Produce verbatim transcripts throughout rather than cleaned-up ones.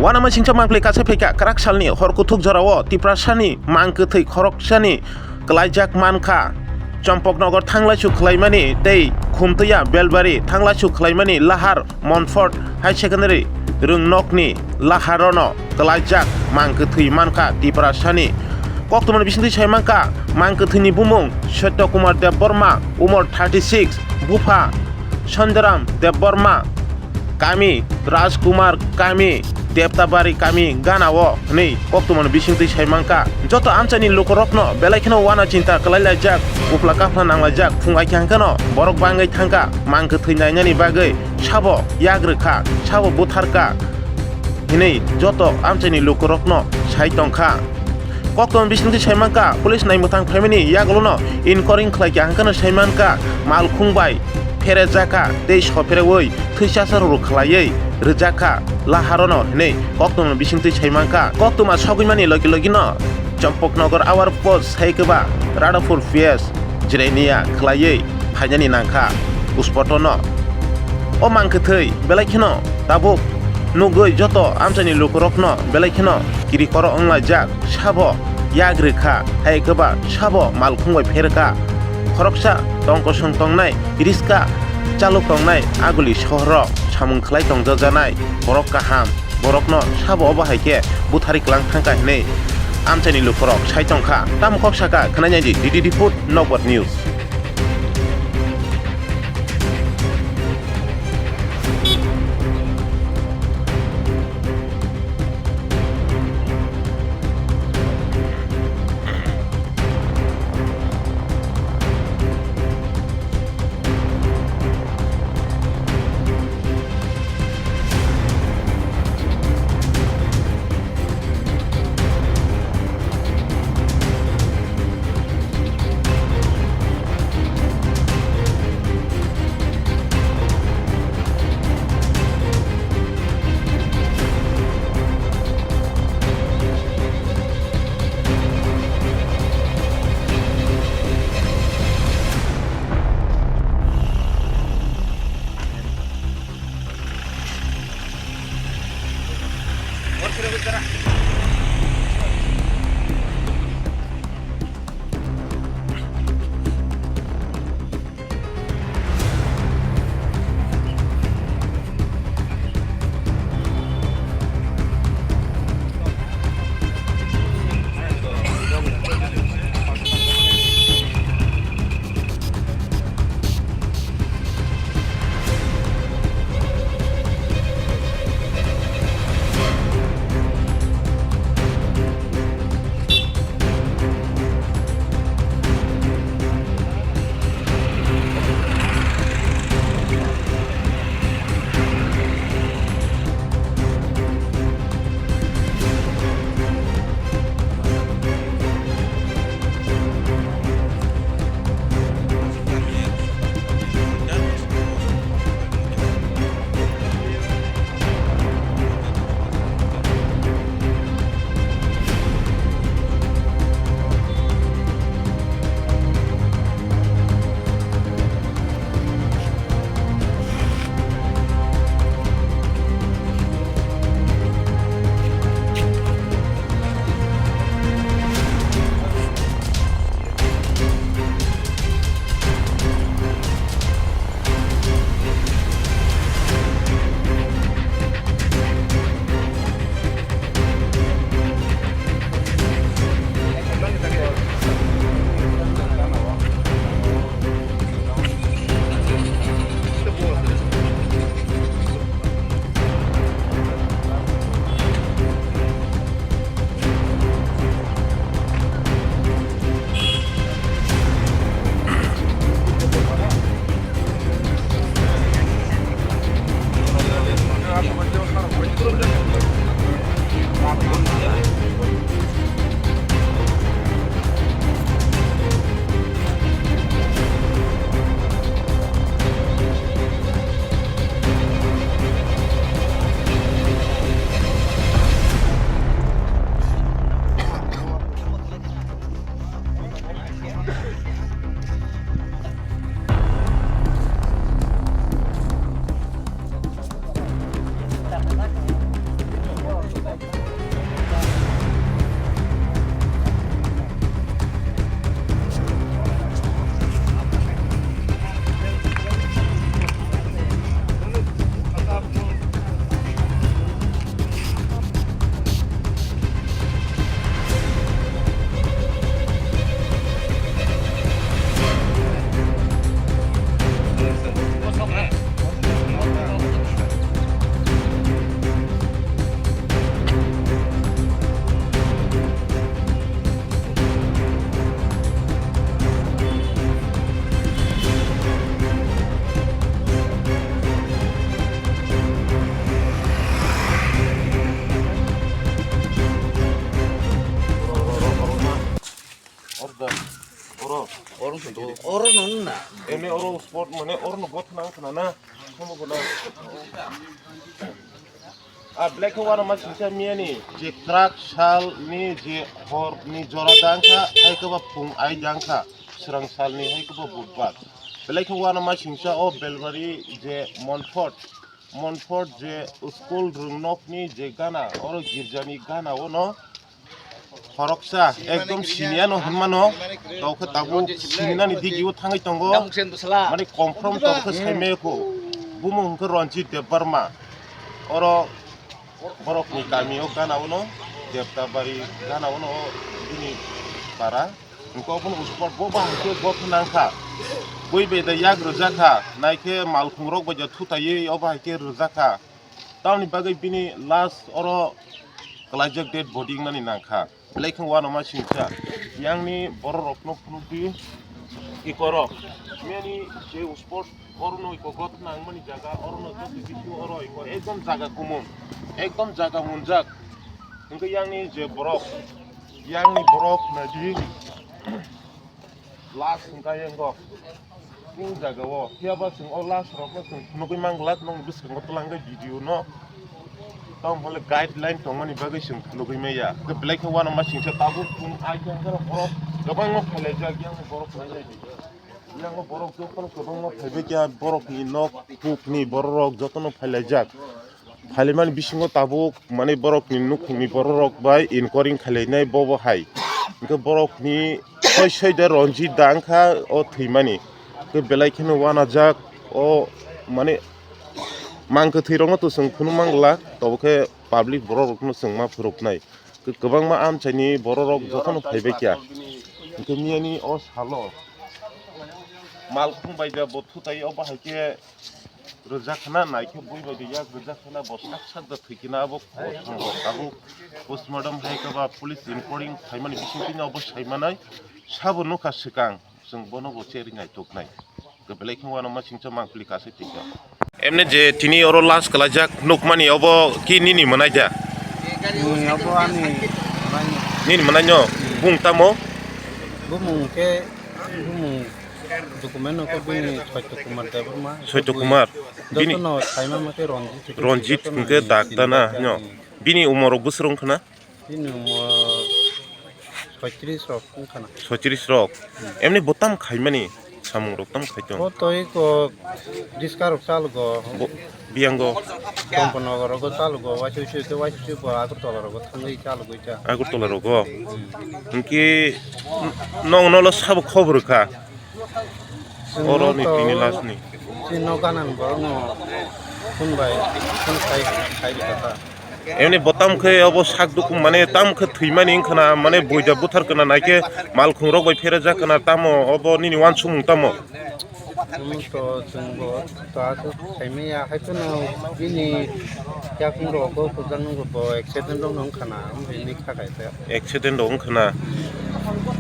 Uanamasingcha mangpili kaisa phaikha kwrak salni hor kuthuk jorao Tiprasani mangkwthwi khoroksani kwlaijak mankha. Champaknagar thanglaisu khwlaimani tei Khumtwiya Belbari thanglaisu khwlaimani lahar Montfort High Secondary rwngnokni laharono kwlaijak mangkwthwi mankha Tiprasani. Koktwmani bisingtwi saimankha mangkwthwini bumung Satya Kumar Debbarma, umor thirty six, bupha Sandaram Debbarma, kami Rajkumar, kami Deptabari, kami ganao hwnwi koktwmani bisingtwi saimankha. Joto amchaini lukurokno belai kheno uana chinta kwlailaijak, uphla kaphla nanglaijak, phung aikha hwnkhe no borok bangwi thangkha, mangkwthwi nainani bagwi sabo yak rwkha, sabo butharkha hwnwi joto amchaini lukurokno sai tongkha. Koktwma bisingtwi saimankha, police naimwthang phaimani yagulono inquiry khlaikha, hwnkhe no saimankha, malkhung bai pherejakha tei sophereui thwichasa rwrwk khlaiwi rwjakha laharono hwnwi koktwma bisingtwi saimankha. Koktwma sogwimani logi logino Champaknagar Hour Post, Saikaba, Radhapur P S jirainia khlaiwi phainani nangkha Uspotono. O mangkwthwi belai kheno tabuk nugwi joto amchaini lukurokno belai kheno kirikhoro wnglaijak, sabo yak rwkha, hai khe ba sabo malkhung bai pherkha. Khoroksa tongkosong tongnai, riska chalok tongnai aguli sohoro samung khlai tongjajanai borok kaham, borokno sabo obo hai khe buthari kwlang thangkha hwnwi amchaini lukurok sai tongkha. Tamo kok sakha khwnai nai di D D D Food Nokbar News. Oro no na. Ene oro sport mane oro no bot nang khna na. Somo khna. A black hole wano ma singsa miyani je kwrak sal ni je hor ni jora dang kha, hai khe ba pung ai dang kha, swrang sal ni hai khe ba budbar. Black hole wano ma singsa o Belbari je Montfort, Montfort je school rwngnokni je gana, oro girjani gana ono khoroksa ekdom siniya no hwnmano, tokhe tabuk sininani digio thangwi tongo, mani confirm tokhe saimaya kho. Bumung hwnkhe Ranjit Debbarma, oro borokni kami o gana ono, Debdabari gana ono o bini para. Hwnkhe obono uspor bo bahai khe gotho nang kha. Bui bai da yak rwjak kha, nai khe malkhung rok bai da thutaiwi o bahai khe rwjak kha. Tamoni bagwi bini last oro kwlaijak dead body wngnani nang kha. Belai khe uanama singsa. Yang ni borok rok no phunuk di ikoro. Miyani je uspor oro no iko gotho nang mani jaga, oro no joto bisu oro iko ekdom jaga kumung. Ekdom jaga munjak. Hwnkhe yang ni je borok, yang ni borok nai di. Last hwnkha yango. Kung jaga o. Phiya ba chwng o last rok no chwng phunugwi mang glak nong bwskango twlangwi video no. Tamo hole guideline tongmani bagwi chwng phunugwi maya. Hwnkhe belai khe uanama singsa tabuk kung ai khe hwnkhe borok kwbangma phailaijak yang borok phailaijak. Yang borok jotono kwbangma phaibai khe borokni nok kukni borok rok jotono phailaijak. Phailaimani bisingo tabuk, mane, borokni nukhungni bororok bai inquiry khailainai bobo hai. Hwnkhe borokni soi soi de Ranjit da wngkha o thwimani. Hwnkhe belai kheno uanajak o, mane, mang kwthwirokno to chwng phunuk mang glak, tobo khe public bororokno chwng ma phunuknai. Kwbangma amchaini bororok jotono phaibai kha. Hwnkhe miyani o salo malkhung bai da bo thutai o bahai khe rwjak khna, naikhe bui bai yak rwjak khna, bo sak sak da thwi khna, abo abo postmortem hai khe ba police inquiry khaimani bisingtwi abo saimanai sabo nukha swkang, chwng bono bo cherwi naituknai. Belai khe uanama singsa mangpili kasai thwikha. Emne je tini oro last kwlaijak nukmani, obo ki nini mwnaida? Ni obo ani mwnaino. Nini mwnaino? Bung tamo? Bumung khe, bumung document no khe bini Saitya Kumar Debbarma. Saitya Kumar. Bini jotono saima mate Ranjit. Ranjit jotono hwnkhe ni dakta na, sini no? Bini umor rok bwswk wngkha na? Bini umor soitris rok wngkha na. Soitris rok. Hmm. Emni bo tam khaimani, samung rok tam khai tong? Bo toi ko riska rok chalogo. Bo, biyango. Kompo nogo rogo chalogo, waisui sui khe waisui sui bo Agartala rogo thangwi chalogo cha. Agartala rogo? Hmm. Hwnkhe n-, nong nolo sabo khobor kha? Chwng oro ni to tini last ni. Chini nok gana ni borok no phone bai, phone khai, khai rwkha ta. Emni bo tam khe obo sak duk mane tam khe thwimani wngkhana, mane buida buthar kana naikhe malkhung rok bai pherajak kana, tamo obo nini uansukmung tamo? Omo to chwng bo to aswk khaimaya, hai phano bini yakung rok bo kwbangma bo accident rok no wngkhana, omo hinwi kha khai khe. Accident rok wngkhana.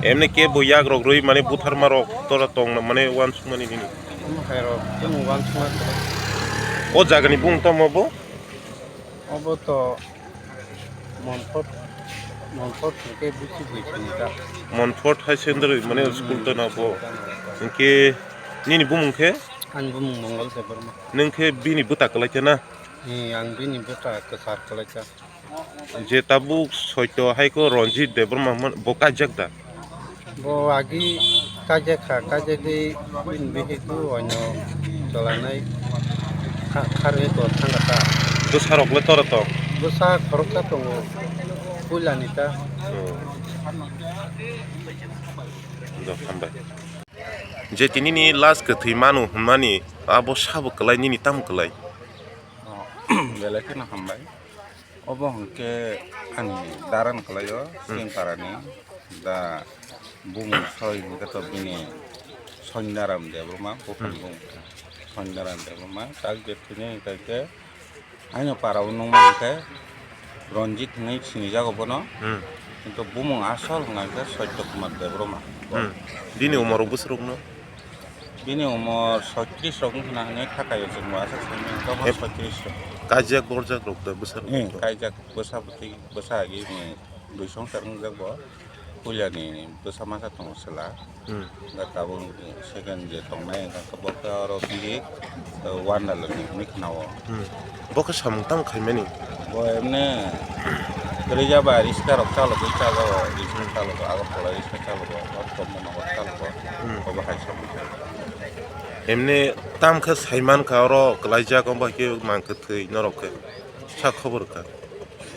Emni kebo yak rok rwi mane butharma rok tora tong mane uansukmani nini? Omo hai rok tamo uansukma kwrwi. O jaga ni bung tamo bo? Obo to Montfort, Montfort hwnkhe busi bui sini ta. Montfort High Secondary mane school to na bo. Hwnkhe nini bumung khe? Ani bumung Mongol Debbarma. Nwng khe bini bwta kwlai khe na? Ee, ang bini bwta kwchar kwlai kha. Je tabuk soito hai khe Ranjit Debbarma hwnma bo kaijak da? Bo agi kaijak kha, kaijagwi bini bihik bo oino chwlainai kha-, kharwi bo thangkha ta. Bwsarok le tora tong? Bwsa khoroksa tongo, puilani ta. Oh. Do, hambai. Je tinini last kwthwi manu hwnmani, abo sabo kwlai nini tamo kwlai? Oh, belai kheno hambai. Obo hwnkhe ani daran kwlaio, hmm, Singparani da bumung soi hwnkhe to bini Sonyaram Debbarma, buphang, hmm, bumung Sonyaram Debbarma, tak je thwini hwnkhe Aino para o nungma hwnkhe Ranjit hinwi sinijago bono. Hmm. Kintu bumung asol hwnkha hwnkhe Satya Kumar Debbarma. Hmm. Bini umor bwswk rokno? Bini umor soitris rok wngkha na hinwi kha kaio chwng bo aswk saimanya hwnkhe bo soitris rok. Kaijak borjak rok da bwsa rok? Hmm, kaijak bwsa bwtwi bwsa agi bini bwswng swrwngjak bo. Puilani bwsa masa tongo chwla. Hmm. Hwnkhe tabuk second je tongnai hwnkhe bo khe oro bini, eh, Wonderland ni hwnwi khna-o. Hmm. Bo khe samung tamo khaimani? Bo emne kwrwija ba riska rok chalogwi chajago, riska chalogo, Agartala riska chalogo, oro Chombonagar chalogo, hmm, obo hai samung khaio. Emne tam khe saimankha oro kwlaijak, obo hai khe mankhe thwi norok khe. Sa khobor kha.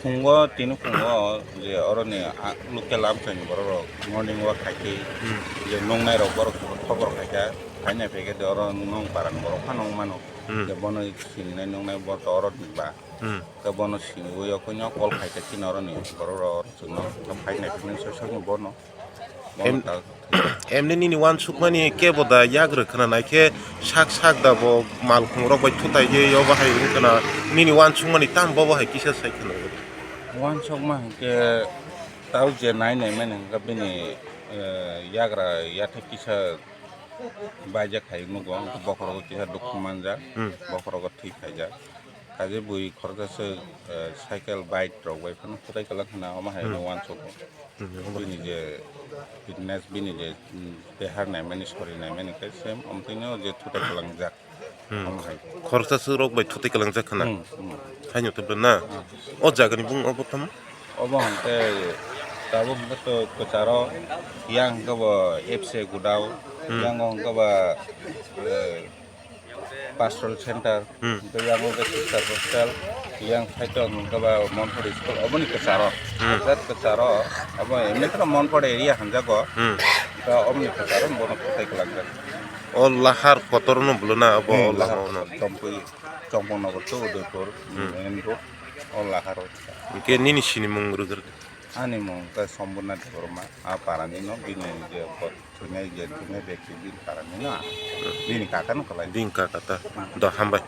Phungo, tini phungo je oroni, a, local amchaini borok rok morning walk khai khe, hmm, je nungnai rok borok khobor khai kha, khaina phaikhe de oro nung parani borok phano wng mano. Hmm. Je bono sinai nungnai bo to oroni ba. Hmm. Khe bono siniwi okhonyo call khai kha chini oroni borok rok chwngno khaina phaikhe sosoni bono. Em-, emni nini uansukmani kebo da yagra khna naikhe sak sak da bo malkhung rok bai thutai je yo bahai wngkhna nini uansukmani tam bo bahai kisa sai khna. Uansukma hinkhe tao je nai nai mani hinkhe bini, eh, yagra yathai kisa baijak hai nugo, bokhorogo kisa dukhu manjak, hmm, bokhorogo thwi khaijak. Kaje bui khoroksa se, eh, cycle, bike rok bai phano kwtai kwlak khna, omo hai, hmm, no uansugo. Hmm, omo. Bini je fitness, bini je, mm, behar naimani, sori naimani khe same, omo tini o je thutai kwlangjak. Hmm. Omo hai. Khoroksa se rok bai thutai kwlangjak khna. Hmm, hmm. Haino tebra na? Hmm. O jaga ni bung obo tamo? Obo hwnkhe tabuk hwnkhe to kwcharo, yang hwnkhe bo F C Godao, hmm, yang hwnkhe bo, eh, Pastoral Center, hmm, hwnkhe yang hwnkhe Sister Hostel, yang side o hwnkhe ba Montfort School, oboni kwcharo. Hmm. That kwcharo, abo emni kheno Montfort area hwnjago. Hmm. Hwnkhe oboni kwcharo bono kwtai kwlangjak. O lahar kotor no bwlwna abo, hmm, o lahar lama o no. Kotor, Chompui, Chompongnagar to Udaipur, hmm, main road, o lahar o. Hwnkhe nini sinimung rwgwrwk? Ani mung khe Sombuna Debbarma, a parani no, bini je bo thwinai je thwinai bekti bini parani no, bini kaka no kwlai. Bini kaka ta. Hmm. Do hambai.